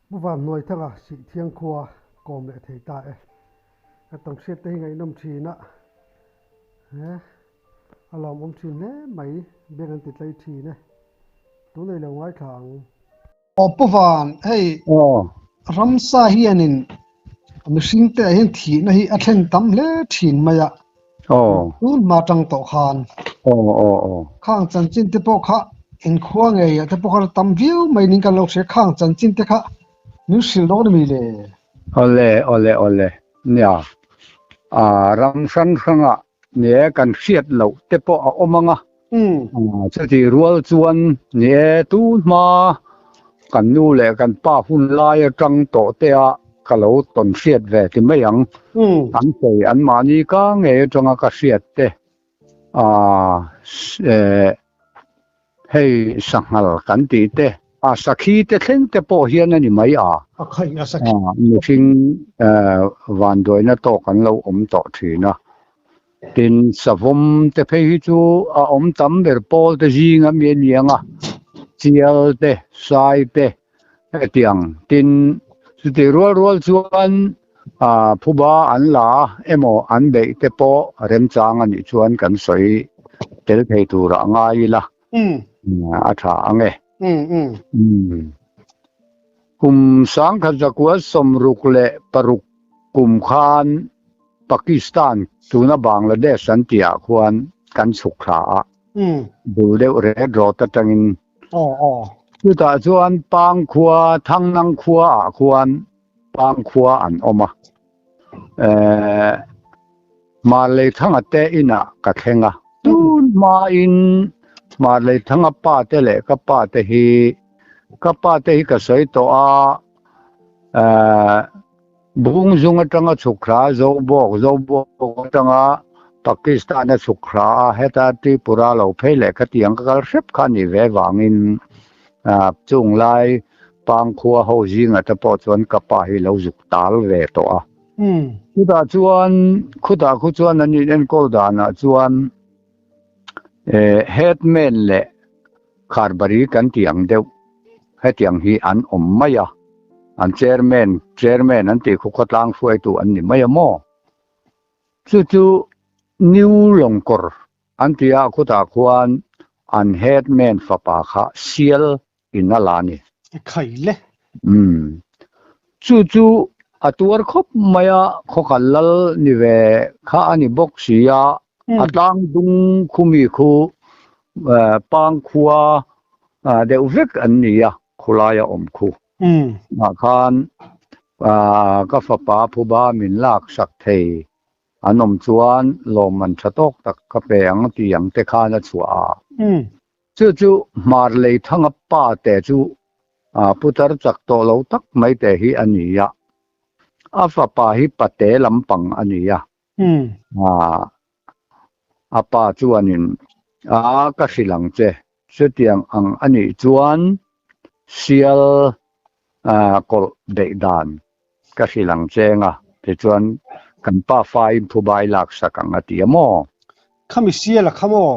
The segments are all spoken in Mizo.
Pu Vanhnuaithanga Sihthiang khua kawm leh thei ta e. Ka tawng hriat te hi ngaihnawm thin a, he a lawmawm thin hle mai, beng an ti tlei thin e. Tunei lo ngaithla ang. Aw Pu Van, hei ramsa hianin mihring te ah hian thihna hi a thlen tam hle thin mai a, tun hma tang tawh khan khang chanchin te pawh kha inkhua ngei ah te pawh kha tam viau mai ning kan lo hria khang chanchin te kha min hrilh dawn a mi le? Awle awle awle nia ram hrang hrangah nia kan hriat loh te pawh a awm ang a. Chutih rual chuan ni e, tun hma kan nu leh kan pa hun lai atang tawh te a ka lo tawn hriat ve ti mai ang. An sawi an mahni ka ngei atanga ka hriat te hei sanghal kan tih te a sakhi te thleng te pawh hian a ni mai a. Mihring vanduaina tawk an lo awm tawh thin a. Tin, savawm te phei hi chu a awm tam ber pawl te zing a mi a ni ang a, chial te, sai te hetiang. Tin, chutih rual rual chuan phuba an la emaw an beih te pawh remchang a nih chuan kan sawi tel thei turah ngai ila a tha ang e. Kum sangkhat zakua 66 kum khan Pakistan tuna Bangladesh an tihah khuan kan chhuk thla a, bul deuh ret rawt atangin. Chutah chuan Pangkhua, Thangnang khua ah khuan Pangkhua an awm a. Hmarleithanga te inah ka thleng a, tun hmain Hmarleithanga pa te leh ka pa te hi, ka pa te hi ka sawi tawh a, Bung zung atanga chhuk thla a Zobawk, Zobawk atanga Pakistan a chhuk thla a, heta Tripura lo phei leh khatiang ka kal hrep kha a nih ve vangin chung lai Pangkhua ho zinga te pawh chuan ka pa hi lo zuk tal ve tawh a. Chutah chuan khutah khu chuan an in enkawl danah chuan headman leh Kharbari kan tih ang deuh hetiang hi an awm mai a, an chairman chairman an tih khu khawtlang hruaitu an ni mai a maw? Chu chu New Lawngkawr an ti a, khutah khuan an headman fapa kha sial in a la ni. Khai le. Umm. Chu chu a tuar khawp mai a, khawkal lal ni ve kha a ni bawk si a, a tlang dung khumi khu pangkhua deuh vek an ni a, khawlaia awm khu. Ah khan ka fapa phuba min lak sak thei an awm chuan lawmman tha tawk tak ka pe ang tih ang te khan a chhuah a. Chu chu Hmar Leithanga pa te chu putar chak tawh lo tak mai te hi a ni a, a fapa hi pate lampang a ni a, a pa chuanin a ka hrilh ang che, chutiang ang a nih chuan sial kawlh beih dan ka hrilh ang cheng a, tichuan kan pa fain phubai lak sak ang a ti a maw? Khami sial a kha maw?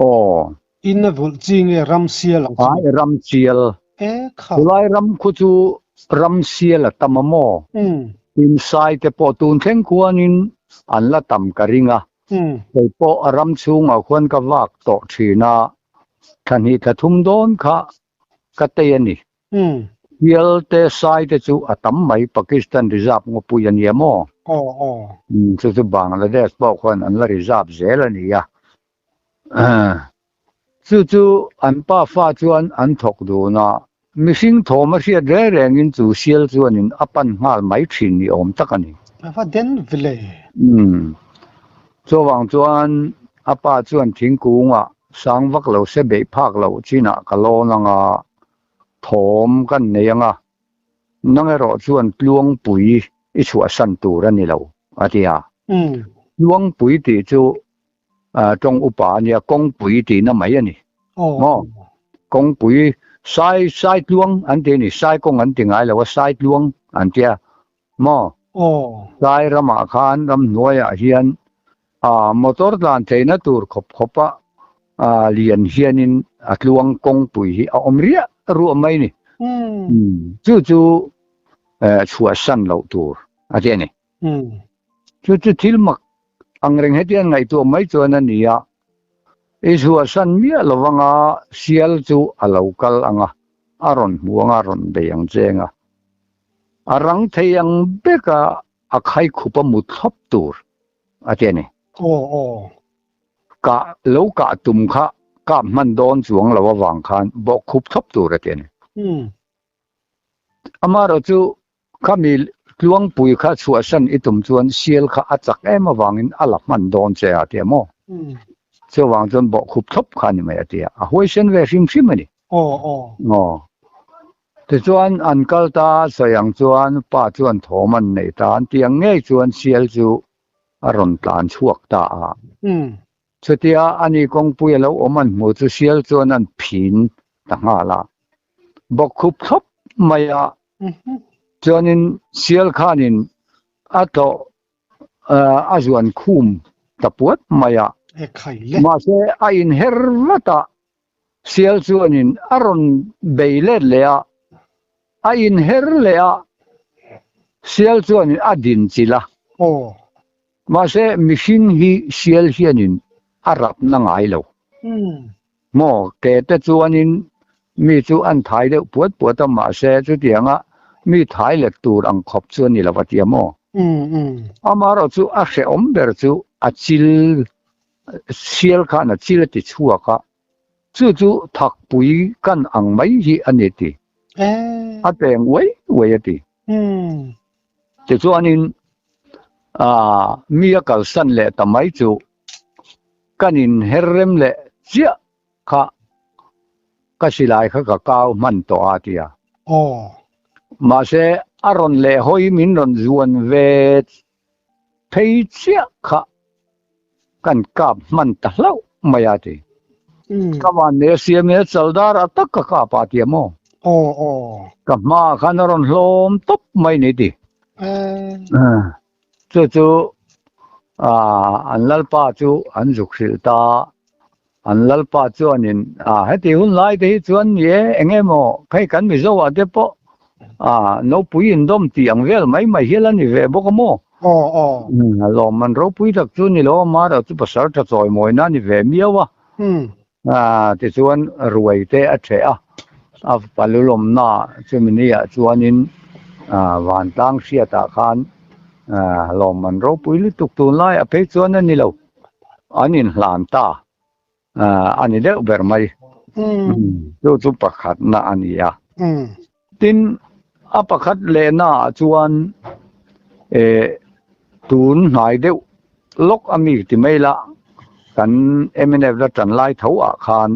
Aw. In a vulh chi nge ram sial ang chu? Ai ram sial. E kha. Chulai ram khu chu ram sial a tam a maw? Tin sai te pawh tun thleng khuanin an la tam ka ring a. Kei pawh a ram chhungah khuan ka vak tawh thin a, thla hnih thla thum dawn kha ka tei a ni. Hial te sai te chu a tam mai Pakistan reserve ngawpui a nia maw? Aw aw. Chu chu Bangladesh pawh khuan an la reserve zel a nia. Chu chu an pa fa chuan an thawk dun a, mihring thawm a hriat reng rengin chu sial chuanin a pan nghal mai thin ni awm tak a ni. A va den vile. Chuvang chuan a pa chuan thingkungah sang vak lo se beih phak loh chinah ka lawn ang a, Thawm kan nei ang a, nang erawh chuan Tluangpui i chhuahsan tur a ni lo, a ti a. Tluangpui tih chu tawng upa a nia, kawngpui tihna mai a ni. Maw? Kawngpui, sai, sai tluang an ti a ni, sai kawng an ti ngai lo a, sai tluang an ti a. Maw? Sai ramah khan ramhnuaiah hian motor tlan theihna tur khawp khawpa lian hianin a tluang kawngpui hi a awm riah ruah mai ni. Chu chu Chhuahsan loh tur a ti a ni. Chu chu thil mak ang reng hetiang ngaihtuah mai chuan a ni a, i chhuahsan miah lo anga sial chu a lo kal ang a, a rawn hmu ang a, rawn bei ang cheng a. A rang thei ang beka a khaikhup a mu thlawp tur a ti a ni. Aw aw. Kah lo kah tum kha kap hman dawn chuang lo avang khan bawhkhup thlawp tur a ti a ni. Amaherawh chu khami tluangpui kha chhuahsan i tum chuan sial kha a chak em avangin a la hman dawn che a ti a maw? Chuvang chuan bawhkhup thlawp kha a ni mai a ti a, a huaisen ve hrim hrim a ni. Aw. Tichuan an kal ta sawi ang chuan pa chuan thawm an neih ta an tih ang ngei chuan sial chu a rawn tlan chhuak ta a. Chutia ani kawngpui a lo awm an hmuh chu sial chuan an phin ta nghal a. Bawkkhup thlawp mai a, chuanin sial khanin a tlawh a zuan khum ta puat mai a. Mahse a inher vat a, sial chuanin a rawn bei let leh a, a inher leh a, sial chuanin a din chilh a. Mahse, mihring hi sial hianin a rapna ngai lo. Maw, ke te chuanin mi chu an thai deuh puat puat a, mahse chutianga mi thai let tur ang khawp chu a ni lo a ti a maw? Amaherawh chu a hrehawm ber chu a chil, sial khan a chil a ti chhuak a, chu chu thakpui kan ang mai hi a ni ti. A teng uai uai a ti. Tichuanin mi a kalsan leh ta mai chu kan inher rem leh chiah kha ka silai kha ka kau hman tawh a ti a. Mahse a rawn leh hawi min rawn zuan ve phei chiah kha kan kap hman ta hlauh mai a ti. Ka van nei a siam in a chal dar ah tak ka kap a ti a maw? Ka hma ah khan a rawn hlawm tawp mai ni ti. Chu chu an lalpa chu an zuk hrilh ta. An lalpa chuanin heti hun lai te hi chuan ni e, eng emaw hei kan Mizo ah te pawh nopui indawm tih ang vel mai mai hial a ni ve bawk a maw? Lawmman ropui tak chu ni lo a, Mara chu pasal tha chawimawina a ni ve miau a. Tichuan ruai te a ṭheh a, a palulawmna chumi ni ah chuanin vantlang hriatah khan lawmman ropui lutuk tunlai a phei chuan a ni lo. An inhlan ta a ni deuh ber mai. Chu chu pakhatna a ni a. Tin, a pakhat lehna ah chuan tun hnai deuh lawk a mi ti mai la, kan mnf la tan lai tho ah khan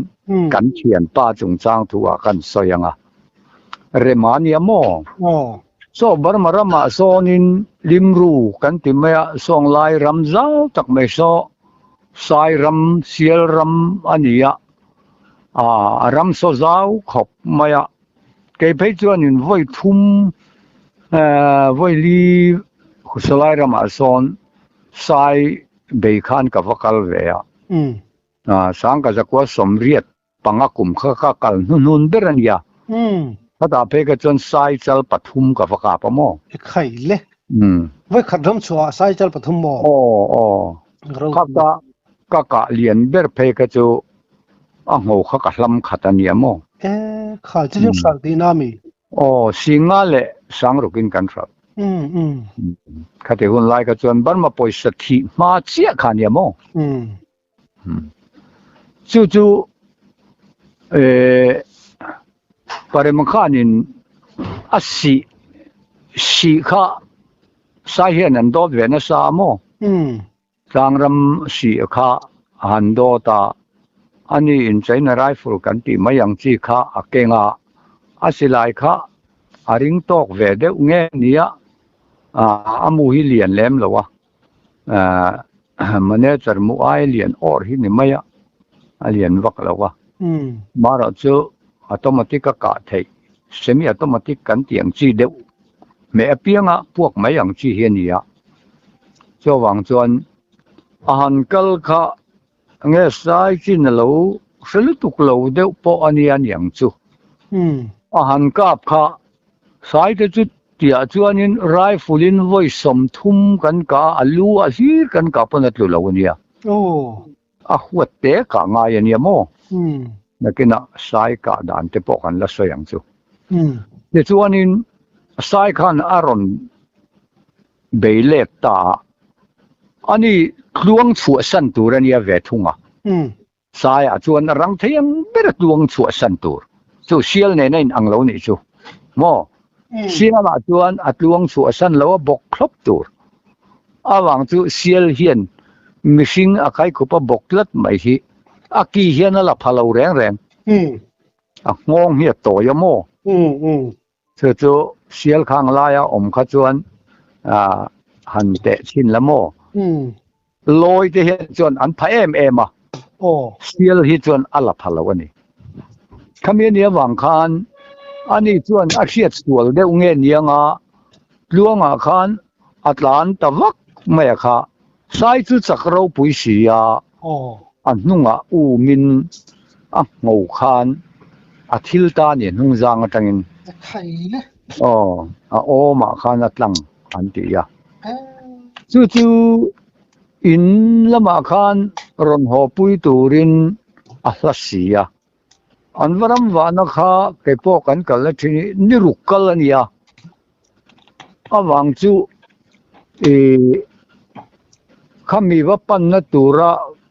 kan thianpa chungchang thu ah kan sawi ang a. Rema nia maw? Saw Burma ramah sawnin Limru kan ti mai a, sawng lai ram zau tak mai saw Sai ram, Sial ram a ni a, a ram saw zau khawp mai a. Kei phei chuanin vawi thum, vawi li sawlai ramah sawn Sai bei khan ka va kal ve a, Sangka zakua sawmriat Panga kum kha ka kal hnuhnun ber a nia. Khatah phei kha chuan Saichal pathum ka va kap a maw? I khai le. Vawi khat ram chhuah Saichal pathum maw? Aw aw. Kha ka ka kah lian ber phei kha chu a ngho kha ka hlam khat a nia maw? E khai chu chu hral tihna mi? Aw Singa leh Sangrukin kan hral. Khati hun lai kha chuan Burma pawisa thih hma chiah kha a nia maw? Chu chu Parema khanin a sih sih kha sai hian an dawt ve nasa a maw? Tlangram sih kha a han dawt a, ani in China rifle kan tih mai ang chi kha a keng a, a silai kha a ring tawk ve deuh nge nia, a mu hi lian lem lo a. Manager mu ai lian awr hi ni mai a, a lian vak lo a. Marawh chu automatic a kah theih, semi automatic kan tih ang chi deuh hmeh apianga puak mai ang chi hi a ni a. Chuvang chuan a han kal kha nge sai chin a lo hre lutuk lo deuh pawh a nia niang chu. A han kap kha sai te chu. Chutiah chuanin rifle in vawi 30 kan kah a, a lu a hlir kan kah pawn a tlu lo a nia. A huat te kah ngai a nia maw? Nakinah sai kah dan te pawh kan la sawi ang chu. Tichuanin sai khan a rawn bei let ta a, ani tluang chhuahsan tur a nia ve thung a. Saiah chuan a rang thei ang ber a tluang chhuahsan tur chu sial nen a in ang lo nih chu maw? Sialah chuan a tluang chhuahsan lo a bawk thlawp tur avang chu sial hian mihring a kaikhup a bawk tlat mai hi a ki hian a la pha lo reng reng. A nghawng hi a tawi a maw? Chu chu sial khang laia awm kha chuan han teh chhin la maw? Lawi te hian chuan an pha em em a, sial hi chuan a la pha lo a ni. Khami a nih avang khan ani chuan a hriat sual deuh nge nianga tluangah khan a tlan ta vak mai a kha. Sai chu chak ropui si a, a hnungah umin a ngho khan a thil ta a ni hnungzang atangin. Aw, a awmah khan a tlang an ti a. Chu chu in lamah khan rawn haw pui turin a hla si a. An va ram vahna kha kei pawh kan kalna thin hi ni ruk kal a ni a. Avang chu ih khami va panna tura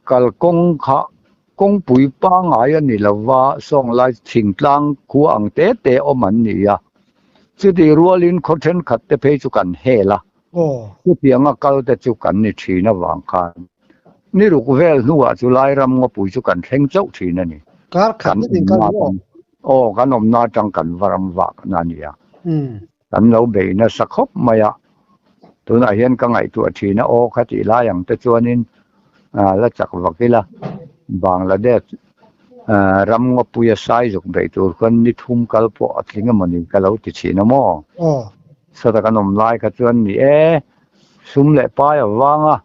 kalkawng kha kawngpui pangngai a ni lova sawnglai thingtlang khua ang te te awm an ni a. Chutih rualin khaw thenkhat te phei chu kan hel a. Chutianga kal te chu kan ni thin avang khan ni ruk vel hnuah chu lai ram ngawpui chu kan thleng chauh thin a ni. Kar khat Kan awmna atang aw kan awmna atang kan va ram vak na a ni a. Kan lo bei nasa khawp mai a. Tunah hian ka ngaihtuah thin a aw kha tih lai ang te chuanin la chak vak ila Bangladesh ram ngawpuia sai zuk beih tur khan ni thum kal pawh a tling emawni ka lo ti thin a maw? Sawta kan awm lai kha chuan ni e, sum leh pai a vang a,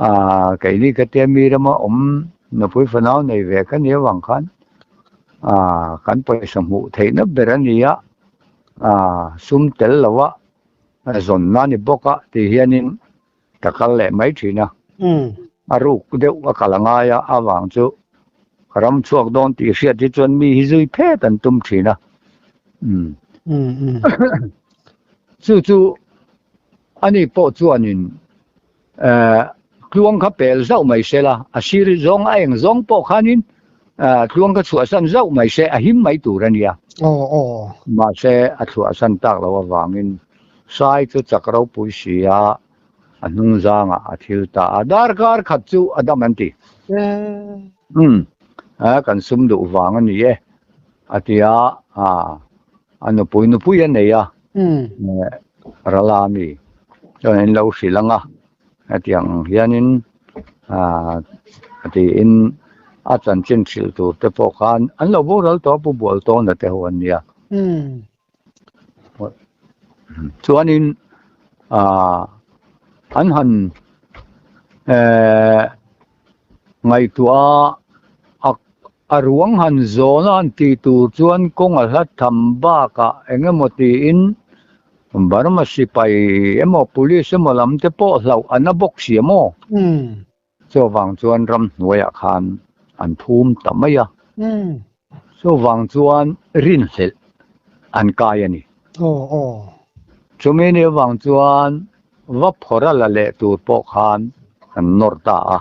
aah keini ka tia mi rama awm nupui fanau nei ve ka ni avang khan aah kan pawisa hmuh theihna ber a ni a, aah sum tel lo a zawnna a ni bawk a tih hianin ka kal leh mai thin a, a ruk deuh a kal a ngai a avang chu ka ram chhuak dawn tih hriat hi chuan mi hi zui phet an tum thin a umm chu chu ani pawh chuanin eh tluang kha pel zauh mai se la a sir zawng a eng zawng pawh khanin eh tluang kha chhuahsan zauh mai se a him mai tur a nia mahse a chhuahsan tak loh avangin Sai chu chak ropui si a, a hnung zangah a thil ta a, darkar khat chu a dam an ti. Umm, kan sum duh vang a ni e, a ti a, a nupui nupui a nei a, Rala mi chuan in lo hrilh ang a, hetiang hianin tiin a chanchin hrilh tur te pawh khan an lo boral tawh a, Pu Bualtawna te ho an nia. Chuanin aah an han ehh ngaihtuah a a ruang han zawn a han tih tur chuan kawng a hla tham bakah eng emaw tiin Burma sipai emaw police emaw lam te pawh hlauh an a bawk si a maw? Chuvang chuan ramhnuaiah khan an phum ta mai a. Chuvang chuan rinhlelh an kai a ni. Chumi ni avang chuan va phawrh a la leh tur pawh khan an nawr ta a.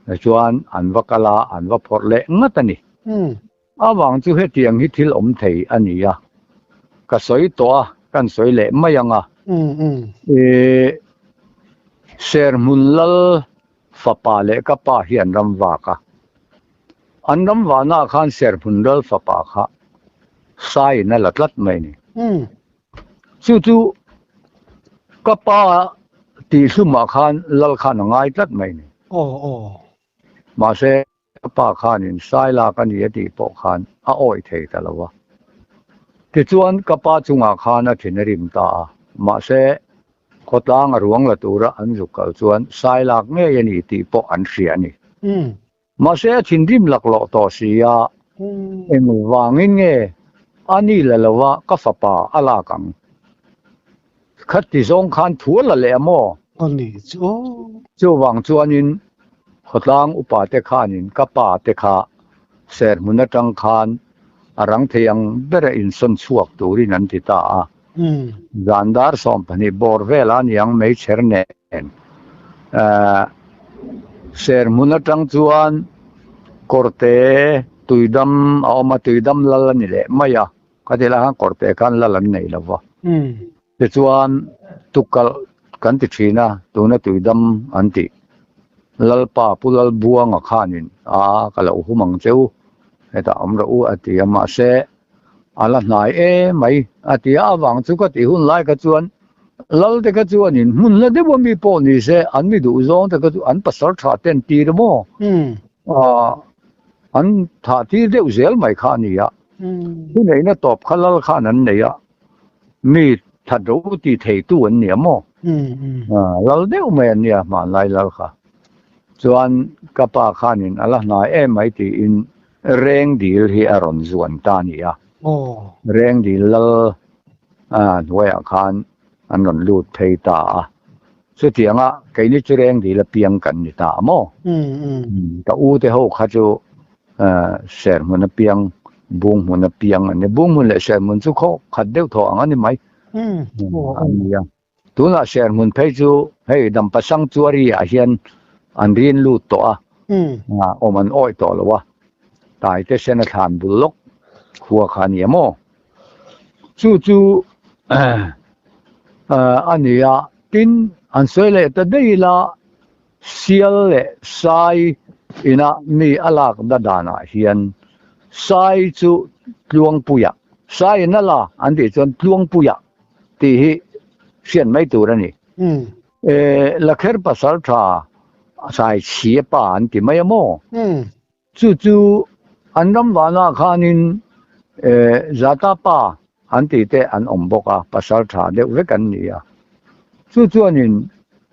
Tichuan an va kal a, an va phawrh leh ngat a ni. Avang chu hetiang hi thil awm thei a ni a, ka sawi tawh a, kan sawi leh mai ang a. Ih, Serhmun lal fapa leh ka pa hi an ram vak a, an ram vahnaah khan Serhmun lal fapa kha saiin a la tlat mai a ni. Chu chu ka pa tihhlumah khan lal khan a ngai tlat mai a ni. Mahse. Ka pa khanin sai lak a ni a tih pawh khan a awih thei ta lo a. Tichuan ka pa chungah khan a thin a rim ta a, mahse khawtlang a ruang la tura an zuk kal chuan sai lak ngei a ni tih pawh an hria a ni. Mahse a thinrim laklawh tawh si a, engvangin nge a ni la lo a ka fapa a lak ang? Khati zawng khan thu a la leh a maw? A ni chu aw. Chuvang chuanin khawtlang upa te khanin ka pa te kha serhmun atang khan a rang thei ang bera insawn chhuak turin an ti ta a. Zan dar 12 bawr vela niang meichher nen serhmun atang chuan kawrte tuidam a awm a, tuidam lal a ni leh mai a. Ka ti lai khan kawrte khan lal an nei lo va. Tichuan tukkalh kan ti thin a, tuna tuidam an tih. Lalpa Pu Lalbuanga khanin a ka lo hum ang che u, hetah awm rawh u a ti a, mahse a la hnai em mai a ti a, avang chu ka tih hun lai kha chuan Lal te kha chuanin hmun la deuh a mi pawh ni se an mi duh zawng te kha chu an pasal tha te an tir maw? An thah tir deuh zel mai kha a ni a. Thuneihna tawp kha lal khan an nei a, mi that ro ti theitu an ni a maw? Lal deuh mai an nia hmanlai lal kha. Chuan ka pa khanin a la hnai em mai tiin Rengdil hi a rawn zuan ta a ni a. Rengdil lal hnuaiah khan an rawn lut phei ta a. Chutianga keini chu Rengdil apiang kan ni ta a maw? Ka u te ho kha chu Serhmun apiang, Bunghmun apiang an ni. Bunghmun leh Serhmun chu khaw khat deuh thaw ang a ni mai. An ni a. Tunah Serhmun phei chu hei Dampa Sanctuary ah hian an rin lut tawh a, awm an awih tawh lo a. Taite sena thlan bul lawk khua kha a ni a maw? Chu chu a ni a, tin an sawi leh ta daih ila Sial leh sai ina mi a lak na danah hian sai chu Tluangpuia, sai in a la an tih chuan Tluangpuia tih hi hriat mai tur a ni. E, Lakher pasal tha sai chhia pa an ti mai a maw? Chu chu an ram vanah khanin Zata pa an tih te an awm bawk a, pasal tha deuh vek an ni a. Chu chuanin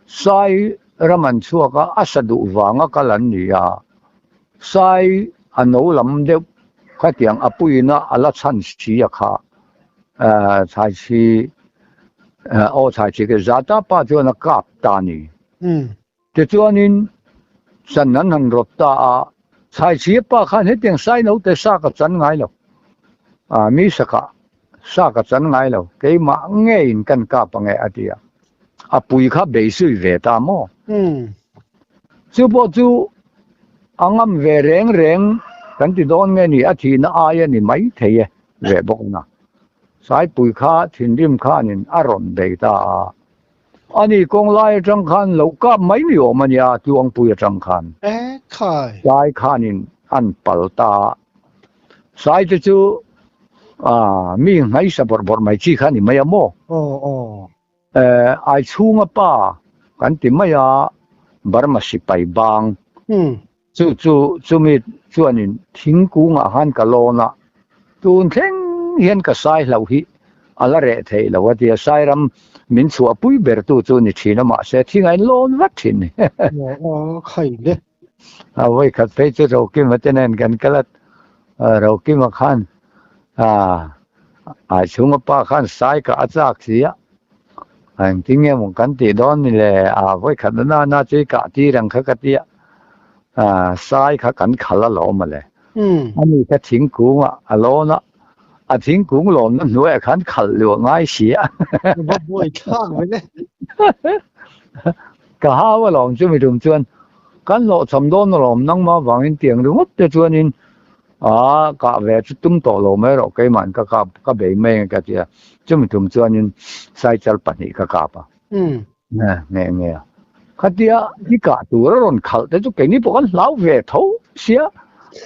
Sai ram an chhuak a, a sa duh vanga kal an ni a. Sai a no lam deuh khatiang a puiin a a la chhan si a kha. Chhai chhi aw chhai chhi ke Zata pa chuan a kap ta a ni. Tichuanin, chan an han rawt ta a, Chhaichhia pa khan hetiang sai note sa ka chan ngai lo, a mi sakah sa ka chan ngai lo, keimah ngeiin kan kap ang e a ti a, a pui kha beisui ve ta maw? Chu pawh chu a ngam ve reng reng kan ti dawn nge ni, a thihna ai a ni mai thei e ve bawk na. Saipui kha thinrim khanin a rawn bei ta a. Ani kawng lai atang khan lo kap mai ni awm a nia, Tluangpui atang khan. E khai. Sai khanin an pal ta a. Sai te chu ah mi nghaisa bawrh bawrh mai chi kha a ni mai a maw? Aw aw. E ai chhunga pa kan ti mai a, Burma sipai bang. Chu chu chumi chuanin thingkungah khan ka lawn a, tun thleng hian ka sai hlauh hi a la reh theih lo a ti a, Sairam min chhuahpui bertu chu ni thin a mahse thinga in lawn vat thin. Aw khai le. A vawikhat phei chu Rokima te nen kan kal a, Rokima khan a chhunga pa khan sai kah a chak si a, engtin nge maw kan tih dawn ni le, a vawikhat na na na chu i kah tir ang kha ka ti a. Sai kha kan khal a lawm a le. Ani kha thingkung ah a lawn a, a thingkung lawnna hnuaiah khan khalh luah ngai si a. Va buai thlak ve le. Ka hau a lawm chumi tum chuan kan hlawhchham dawn a lawm nangmah vangin tiang ringawt te chuanin a kah ve chu tum tawh lo mai rawh keimah'n ka kap ka bei mai ang ka ti a, chumi tum chuanin saichal pahnih ka kap a. Nge nge nge a. Khatia i kah tur a rawn khalh te chu keini pawh kan hlau ve tho sia.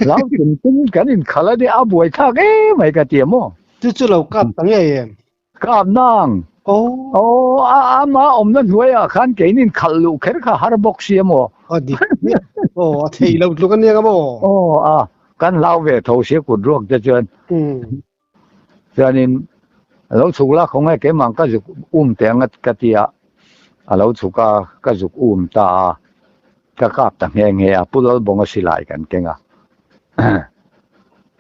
Hlau tum tum kan inkhalh a nia a buai thlak em mai ka ti a maw. Chu chu lo kap ta ngei em? Kap nang. Aw. Aw a ama awmna hnuaiah khan keini inkhalh luh kher kha har bawk sia maw. A dik nia. Aw a thei lo tluk a nia ka maw. Aw a kan hlau ve tho sia kut ruak te chuan. Chuanin a lo chhuk la khawnge keimah ka zuk um teh ang ka ti a, a lo chhuk a, ka zuk um ta a, ka kap ta nghe nghe a, Pu Lalbawnga silai kan keng a,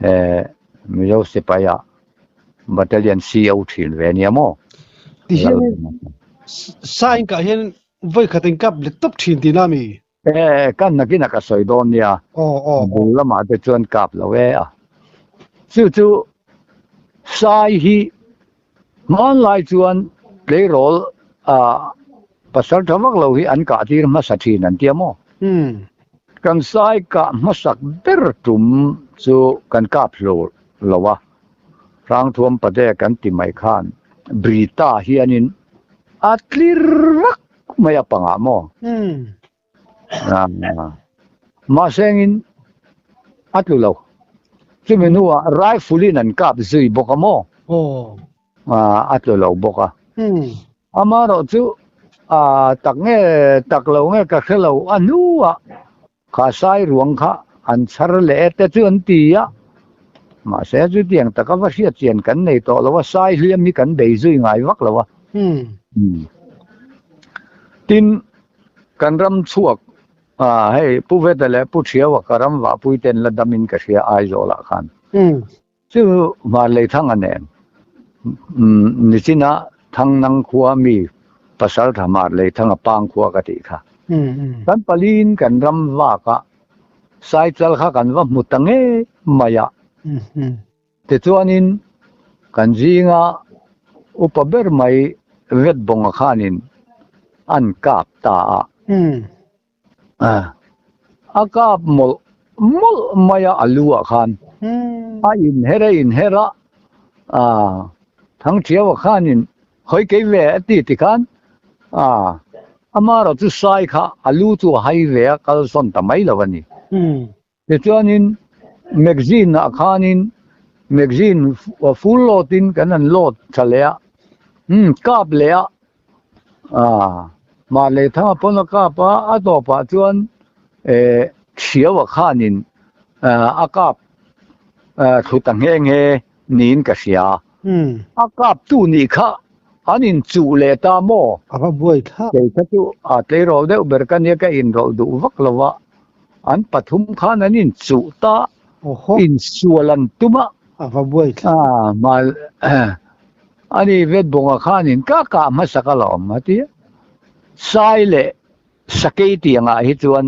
he Mizo sipai ah Battalion CO thin ve ania maw? Ti hian sain kah hian vawi khat in kap let tawp thin tihna mi? E, kan nakin a ka sawi dawn nia. Aw, aw. Bul lamah te chuan kap lo e a. Chu chu sai hi hmanlai chuan tleirawl a pasal tha vak lo hi an kah tir hmasa thin an tia maw? Kan sai kah hmasak ber tum chu kan kap hlur lo a. Hrangthuam Pate kan ti mai khan Brita hianin a tlir vak mai a pangah maw? Mahsengin a tlu lo. Chumi hnuah rifle in an kap zui bawk a maw? A tlu lo bawk a. Amaherawh chu tak nge tak lo nge ka hre lo a hnuah Kha sai ruang kha an chhar leh e te chu an ti a, mahse chutiang taka va hriat chian kan nei tawh lo a, sai hliam hi kan bei zui ngai vak lo a. Tin, kan ram chhuak hei Pu Veta leh Pu Thiaua ka ram vahpui ten la dam in ka hria Aizawl ah khan. Chu Hmarlei Thanga nen nichina Thangnang khua mi Pasaltha Hmarlei Thanga pang khua ka tih kha. Kan paliin kan ram vak a, Saichal kha kan va hmu ta ngei mai a. Tichuanin kan zinga upa ber mai Vetbawnga khanin an kap ta a. A kap mawlh mawlh mai a a lu ah khan a inher a inher a, Thangthiaua khanin hawi kei ve a ti ti khan amaherawh chu sai kha a lu chu a hai ve a kal sawn ta mai lo a ni. Tichuanin magazine ah khanin magazine full load in kan han load tha leh a, kap leh a, mah leh thanga pawn a kap a, a tawpah chuan thiau ah khanin a kap thlu ta nghe nghe niin ka hria. A kap tu nih kha an inchuh leh ta maw? A va buai thlak. Kei kha chu a tleirawl deuh ber ka nia ka inrawlh duh vak lo a. An pathum khan an inchuh ta, insual an tum a. A va buai thlak. Mal ani Vetbawnga khanin ka kah hmasak alawm a ti a. Sai leh Sakei tih angah hi chuan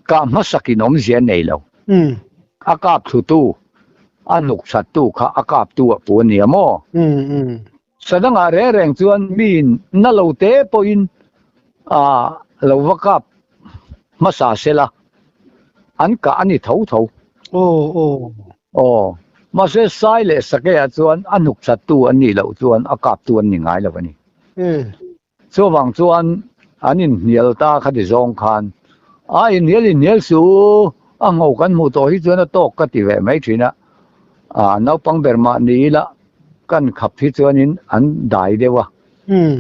kah hmasakin awmzia nei lo. A kap thlutu, a hnuk thattu kha a kaptu a pu a nia maw? Sadangah reng reng chuan miin na lo te pawhin a lo va kap hmasa sela an kah a ni tho tho. Aw. Mahse Sai leh Sakeiah chuan a hnuk thattu an nih loh chuan a kaptu an ni ngai lo a ni. Chuvang chuan an inhnial ta kha ti zawng khan, A inhnial inhnial su, a ngho kan hmuh tawh hi chuan a tawk ka ti ve mai thin a, a naupang ber mah ni ila kan khap hi chuanin an dai deuh a,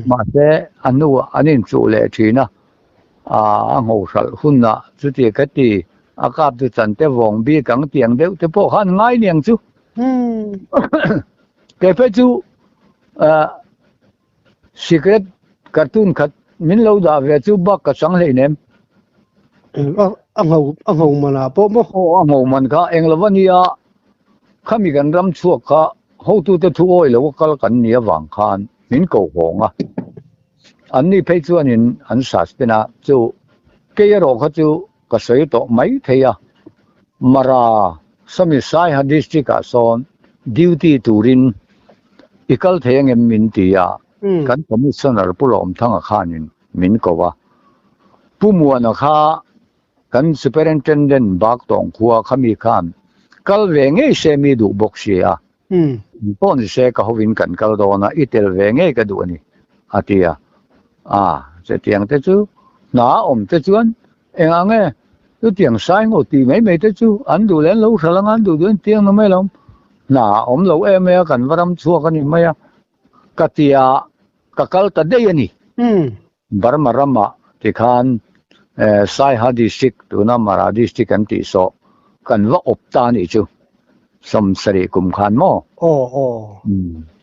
mahse a hnuah an inchuh leh thin a, a ngho hralh hunah chuti ka ti, a kap chu chante vawng bik ang tiang deuh te pawh khan ngai niang chu. Kei phei chu Sikret cartoon khat min lo dah ve chu bak ka chang hleinem. A ngho a ngho man ah pawh maw? Aw a ngho man kha eng lo a nia, khami kan ram chhuak kha hotute thu awi lo a kal kan ni avang khan min ko hawng a. An ni phei chuanin an suspend a, chu kei erawh kha chu ka sawi tawh mai thei a. Mara sawmi Saiha district ah sawn duty turin I kal thei angem min ti a, kan Commissioner Pu Lawmthanga khanin min ko a. Pu Muana kha kan Superintendent Baktawng khua khami khan kal ve ngei se mi duh bawk si a, pawh ni se ka hovin kan kal dawn a, i tel ve ngei ka duh a ni, a ti a. A, chutiang te chu hna a awm te chuan engah nge chutiang sai ngawt tih mai mai te chu an duh leh an lo hralh anga an duh duh an tiang na mai lo. Hna a awm lo em em a, kan va ram chhuak a ni mai a, ka ti a, ka kal ta daih a ni. Burma ramah tikhan Saiha district tuna Mara district an tih sawh kan va awp ta a nih chu, 70 kum khan maw? Aw aw.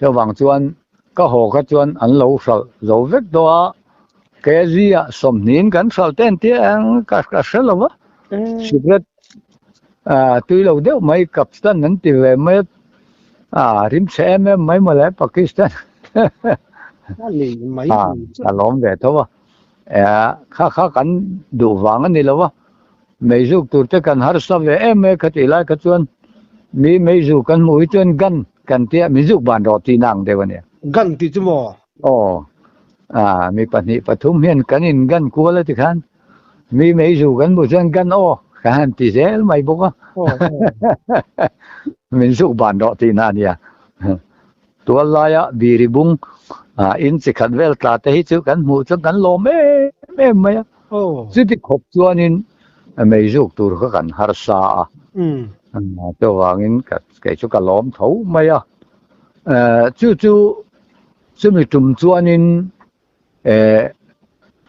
Chuvang chuan ka haw kha chuan an lo hralh zo vek tawh a, KZ ah 20 in kan hralh te an tia ang ka hre lo va, cigarette tui lo deuh mai Kapstan an ti ve mai a, rim chhe em em mai mawle Pakistan. A ni mai A, chu. ka lawm ve tho a. Kha kha kan duh vang a ni lo a, meizuk tur te kan harsa ve em e khatih lai kha chuan mi meizuk kan hmuh hi chuan gan kan tia mizuk ban rawh tihna ang deuh a nia. Gan tih chu maw? Aw, a mi pahnih pathum hian kan in gan kual a tikhan mi meizuk kan hmuh chuan gan aw kan han ti zel mai bawk a, min zuk ban rawh tihna a nia. Tual laia biri bung in chi khat vel tla te hi chu kan hmuh chuan kan lawm em em mai a. Chuti khawp chuanin meizuk tur kha kan harsa a. Chuvangin kei chu ka lawm tho mai a. Chu chu chumi tum chuanin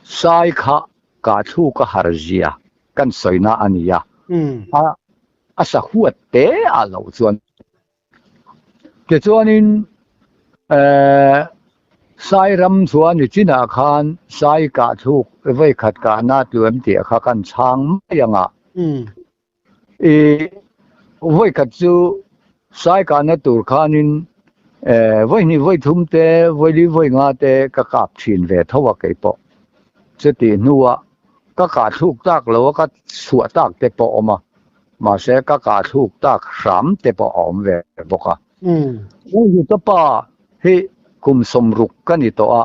sai kha kah thluk a har zia kan sawina a ni a. A sahuat te ah loh chuan Tichuanin Sairam chuan i chinah khan Sai kah thluk vawi khat kahna tluem tih kha kan chhang mai ang a. I vawi khat chu Sai kahna tur khanin vawi hnih vawi thum te vawi li vawi nga te ka kap thin ve tho a kei pawh. Chutih hnuah ka kah thluk tak lo a ka chhuah tak te pawh a awm a. Mahse ka kah thluk tak hram te pawh a awm ve bawk a. U Hluta pa hi kum sawmruk ka ni tawh a,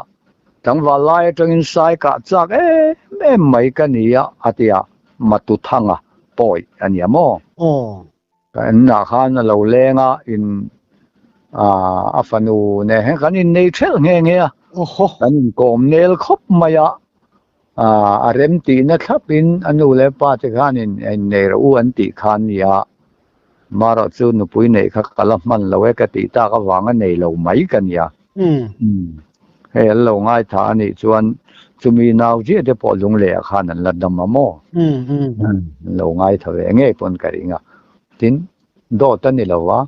tlangval lai atangin sai kah chak em em mai ka ni a, a ti a, Matuthanga pawi a nia maw? Ka ennah khan a lo leng a, in a fanu nen hian kan innei thelh nghe nghe a, kan inkawm nel khawp mai a, A rem tihna thlapin a nu leh pa te khanin innei rawh u an tih kha a ni a, marawh chu nupui neih kha ka la hman lo e ka tih tak avanga nei lo mai ka nia. Hei an lo ngaithla a nih chuan chumi nau chiah te pawh lunglehah khan an la dam a maw? An lo ngaithla ve ngei pawn ka ring a. Tin, dawt a ni lo a,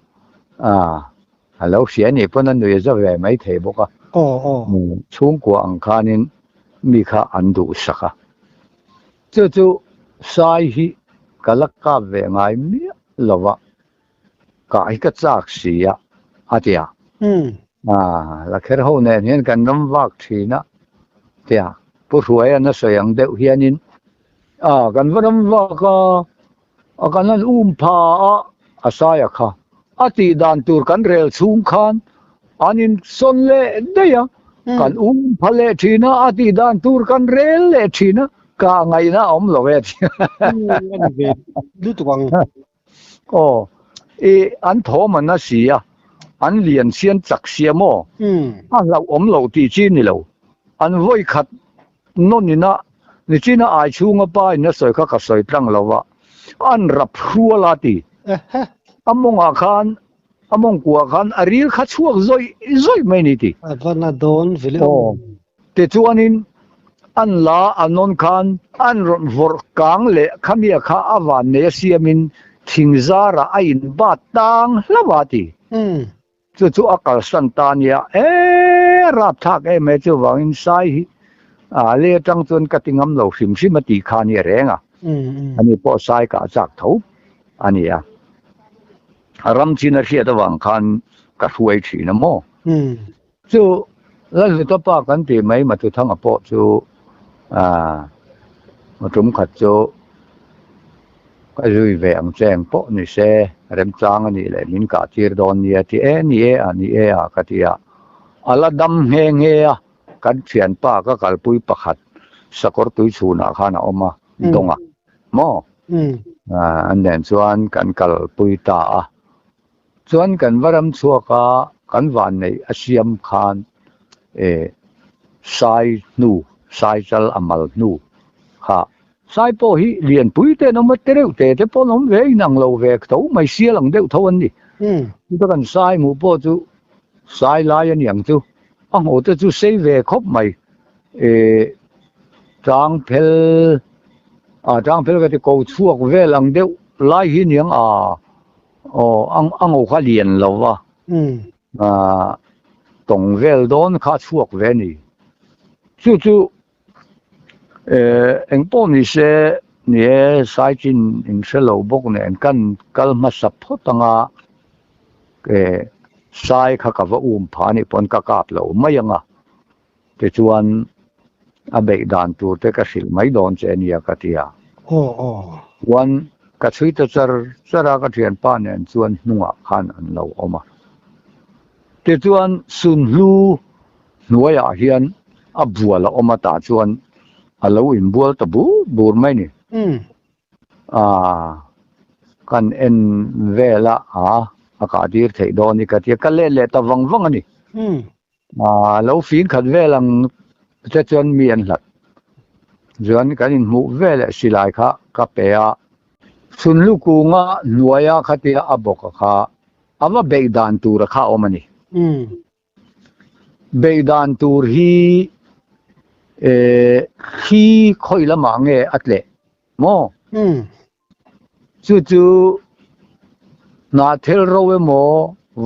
A lo hria nih pawn a nui a za ve mai thei bawk a. Chhungkua ang khanin mi kha an duhsak a. Chu chu Sai hi ka la kap ve ngai miah lo va, kah hi ka chak si a, a ti a. La kher ho nen hian kan ram vak thin a, ti a. Pu Hruaia'n a sawi ang deuh hianin, A, kan va ram vak a, A kan han um pha a, a saia kha. A tih dan tur kan rel chhung khan an insawn leh daih a, kan um pha leh thin a, a tih dan tur kan rel leh thin a, kah ngaihna a awm lo e a ti. A ni ve lutuk ang. Aw, i an thawm an a si a, an lian sian chak sia maw? A hlauh awm lo tih chi ni lo. An vawi khat Nawn ina nichina ai chhunga pa in a sawi kha ka sawi tlang lo va, an rap hrual a ti. A mawngah khan, a mawngkuah khan a ril kha chhuak zawih zawih mai ni ti. A va na dawn ve le aw. Tichuanin an la a nawn khan an rawn vawrh kang leh khamia kha a van nei a siamin thingzarah a inbat tang hlauh a ti. Chu chu a kalsan ta nia, e rapthlak em e chuvangin Sai hi a lei atang chuan ka ti ngam lo hrim hrim a tih kha nia reng a, ani pawh Sai kah chak tho a ni a, ram chin a hriat avang khan ka hruai thin a maw? Chu Lalhluta pa kan tih mai Mathuthanga pawh chu a tum khat chu Ka zui ve ang che eng pawh ni se, remchang a nih leh min kah tir dawn nia ti e ni e a ni e a ka ti a. A la dam nghe nghe a, kan thianpa ka kalpui pakhat sakawr tui chhunah khan a awm a, Donga maw? An nen chuan kan kalpui ta a. Chuan kan va ram chhuak a, kan vanneih a siam khan e sai hnu, sai chal a mal hnu kha Sai pawh hi lianpui te an awm a, te reuh te te pawh an awm ve inang lo ve tho mai, sial ang deuh tho an ni. Chuta kan sai hmuh pawh chu sai lai a niang chu, a hmuh te chu sei ve khawp mai. Ih tang phel ah tang phel ka ti ko chhuak vel ang deuh lai hi niang a aw a ngo kha lian lo va ah tawng vel dawn kha a chhuak ve a ni. Chu chu Eng pawh ni se, ni e, Saichin in hre lo bawk nen kan kal hmasa phawt ang a, Sai kha ka va um pha anih pawn ka kap lo mai ang a. Tichuan a beih dan tur te ka hrilh mai dawn che ania ka ti a. Aw aw. Chuan ka chhui ta char char a, ka thianpa nen chuan hnungah khan an lo awm a. Tichuan Sunhlu hnuaiah hian a bual a awm a tah chuan a lo inbual ta bur bur mai ni. Aaa kan en vel a, a kah tir theih dawn i ka ti a, ka let leh ta vang vang a ni. Aaa lo fing khat vel ang te chuan mi an hlat. Chuan kan inhmuh veleh silai kha ka pe a, Sunhlu kunga hnuaia khatia a bawk a kha a va beih dan tur a kha awm a ni. Beih dan tur hi thli khawi lamah nge a tleh maw? Chu chu hnahthel ro emaw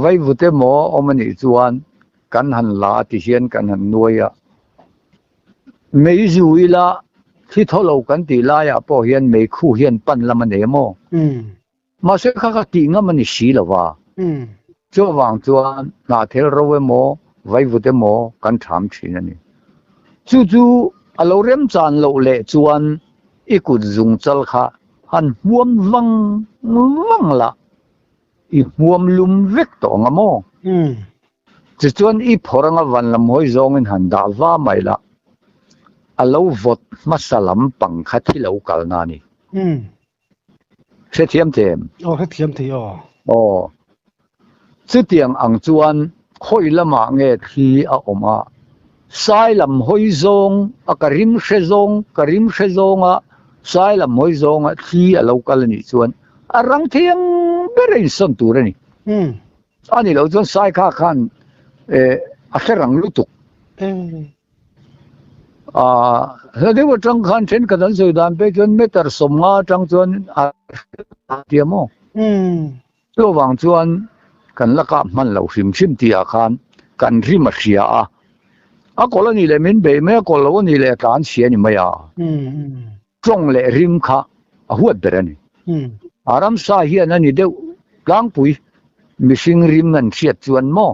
vaivut emaw awm a nih chuan kan han la a ti hian kan han nuai a. Mei zu ila thli thaw lo kan tih laiah pawh hian meikhu hian pan lam a nei a maw? Mahse kha ka tih ngam a ni si lo va. Chuvang chuan hnahthel ro emaw, vaivut emaw kan ṭham ṭhin a ni. Chu chu a lo remchan loh leh chuan i kut zung chal kha han hmuam vang vang la, i hmuam lum vek tawh ang a maw? Tichuan i phawrh anga van lam hawi zawngin han dah va mai la, a lo vawt hmasa lampang kha thi lo kalna a ni. Hrethiam thei em? Aw, hrethiam thei aw. Aw. Chutiang ang chuan khawi lamah nge thli a awm a, sai lam hawi zawng a ka rim hre zawng, ka rim hre zawnga sai lam hawi zawnga thli a lo kal a nih chuan a rang thiang ber a insawn tur a ni. A nih loh chuan sai kha khan a hre rang lutuk. Hla deuh atang khan thenkhat an sawi dan pek chuan meter 50 atang chuan a tia maw? Chuvang chuan kan la kap hman lo hrim hrim tihah khan kan rim a hria a, a kawlh a nih leh min beih mai a, kawlh lo a nih leh a tlan chhia a ni mai a. Tawng leh rim kha a huat ber a ni. A ramsa hian a ni deuh tlangpui mihring rim an hriat chuan maw?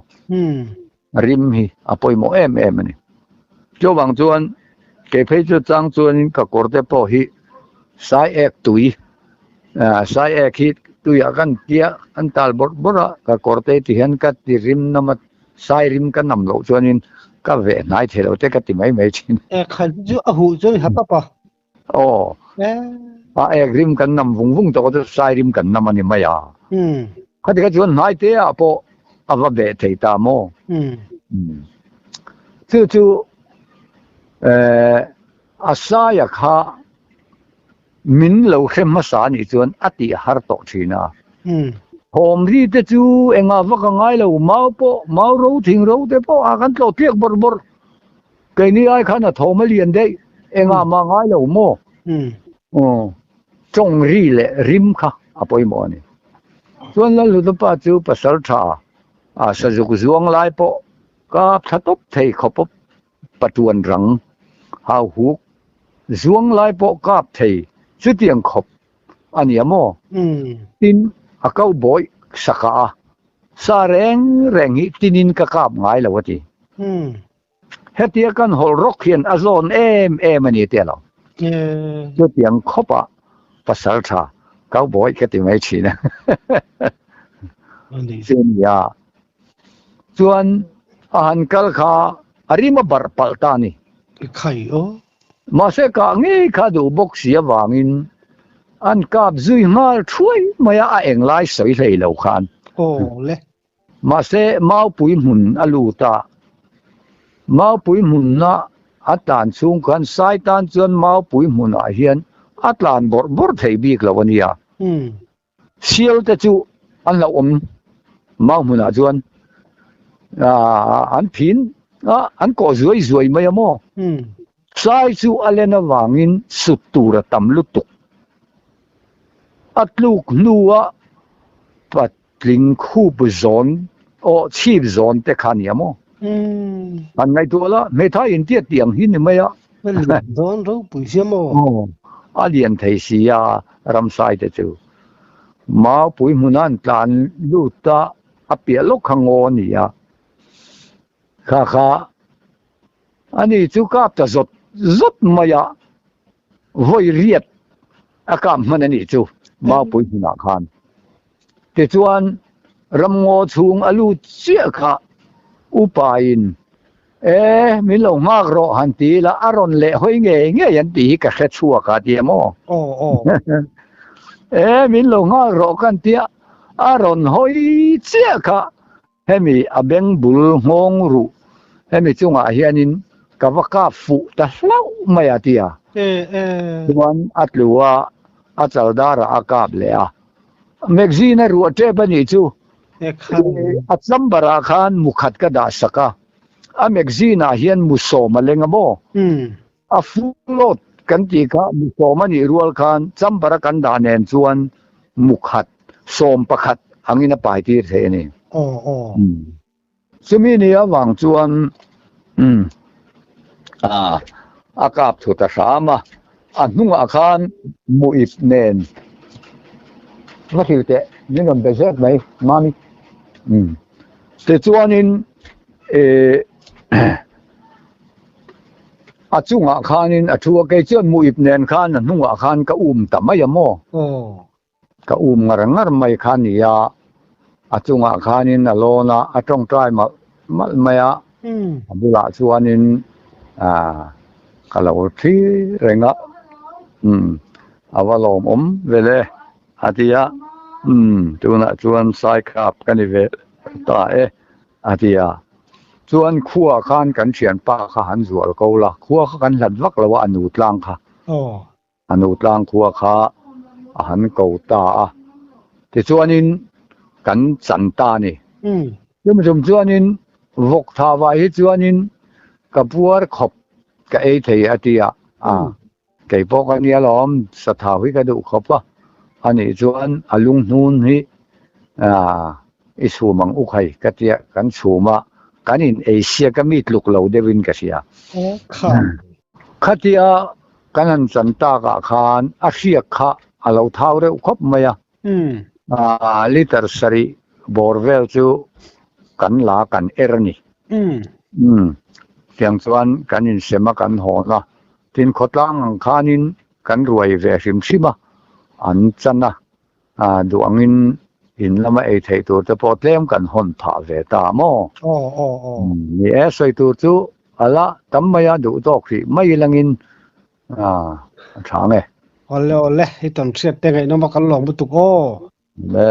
Rim hi a pawimawh em em a ni. Chuvang chuan kei phei chu chang chuanin ka kawr te pawh hi sai ek tui, sai ek hi tuiah kan tia an tal bawrh bawrh a, ka kawr te ti hian ka ti rim nam a, sai rim ka nam loh chuanin ka veh hnai thei lo te ka ti mai mai thin. Ek khan chu a huh chuan i ha tap a. Aw, a ek rim kan nam vung vung tawh chu sai rim kan nam a ni mai a. Khati kha chuan hnai te ah pawh a va beh thei ta maw? Chu chu a saia kha min lo hre hmasa a nih chuan a tih har tawh thin a. Thawm ri te chu engah vak a ngai lo, mau pawh, mau ro thing ro te pawh a kan tlawh tliak bawrh bawrh. Keini ai khan a thawm a lian daih, engah mah ngai lo maw? Aw, tawng ri leh rim kha a pawimawh a ni. Chuan Lalhlutapa chu pasal tha a sazuk zuang lai pawh ka thla tawp thei khawp a, patuan rang hau huk zuang lai pawh kap thei chutiang khawp a ni a maw? Tin, a kau bawih saka a, sa reng reng hi tinin ka kap ngai lo a ti. Hetia kan hawlh rawk hian a zawn em em a ni tia lo. Chutiang khawpa pasal tha cowboy ka ti mai thin a. Chu a ni a. Chuan a han kal kha a rim a barh palh ta a ni. Mahse kah ngei kha duh bawk si avangin an kap zui nghal thuai mai a, a englai sawi hlei lo khan. Mahse, Maupui hmun a lut a. Maupui hmunna a tlan chhung khan Sai tan chuan Maupui hmunah hian a tlan bawrh bawrh thei bik lo a nia. Sial te chu an lo awm Mau hmunah chuan an phin a, an kawh zuai zuai mai a maw? Sai chu a len avangin sut tur a tam lutuk. A tluk hnua pat. Tling khup zawn aw chhip zawn te kha nia maw? Han ngaihtuah la, hmeithai intiat tih ang hi ni mai a. A lian dawn ropui sia maw? Aw, a lian thei si a ramsai te chu. Maupui hmuna an tlan lut a, a piah lawk kha ngaw a ni a. Kha kha. Ani chu kap ta zawt zawt mai a, vawi riat a kap hman a nih chu Maupui hmunah khan. Tichuan ramngaw chhung a lut chiah kha upain E, min lo nghak rawh han ti ila a rawn leh hawi ngei ngei an tih hi ka hre chhuak a ti em aw? Aw aw. E, min lo nghak rawh kan tia a rawn hawi chiah kha hemi a beng bul nghawng ruh hemi chungah hianin ka va kap fuh ta hlauh mai a ti a. E e. Chuan a tlu a, a chal darah a kap leh a. Magazine a ruah tep a nih chu. A chamber ah khan mu khat ka dah sak a, a magazine ah hian mu sawm a leng a maw? A full load kan tih kha mu sawm a nih rual khan chamber a kan dah nen chuan mu khat 11 angin a pai tir theih a ni. Chumi ni avang chuan a kap thu ta hram a, a hnungah khan mu ip nen va hrilh teh min rawn be zet mai mami. Tichuanin a chungah khanin a thu a, kei chuan mu ip nen khan a hnungah khan ka um ta mai a maw. Ka um ngar ngar mai kha a ni a, a chungah khanin a lawn a, a tawngtai malh malh mai a, a bulah chuanin ka lo thi reng a, umm a va lawmawm vel e a ti a, umm tunah chuan Saikhap ka ni ve ta e a ti a, chuan khuaah khan kan thianpa kha han zual ko la, khua kha kan hlat vak lo a, a nu tlang kha. A nu tlang khua kha a han ko ta a, tichuanin kan chan ta a ni. Chumi chum chuanin vawk tha vai hi chuanin ka puar khawp ka ei thei a ti a, a kei pawh ka nia lawm sathau hi ka duh khawp a, a nih chuan a lunghnun hi i chhum ang u khai ka tia kan chhum a, kan in ei siak a mi tluk lo deuhin ka hria. Khatia kan han chan takah khan a hriak kha a lo thau reuh khawp mai a, litre sarih bawr vel chu kan la kan er a ni. Tiang chuan kan insem a kan hawn a, tin khawtlang ang khanin kan ruai ve hrim hrim a, an chan a, duh angin in lama ei theih tur te pawh tlem kan hawn phah ve ta maw? Ni e, sawi tur chu a la tam mai a, duh tawk hrih mai langin a tha nge. Awle awle, i tawn hriat te ngaihnawm a kan lawm lutuk aw. Le.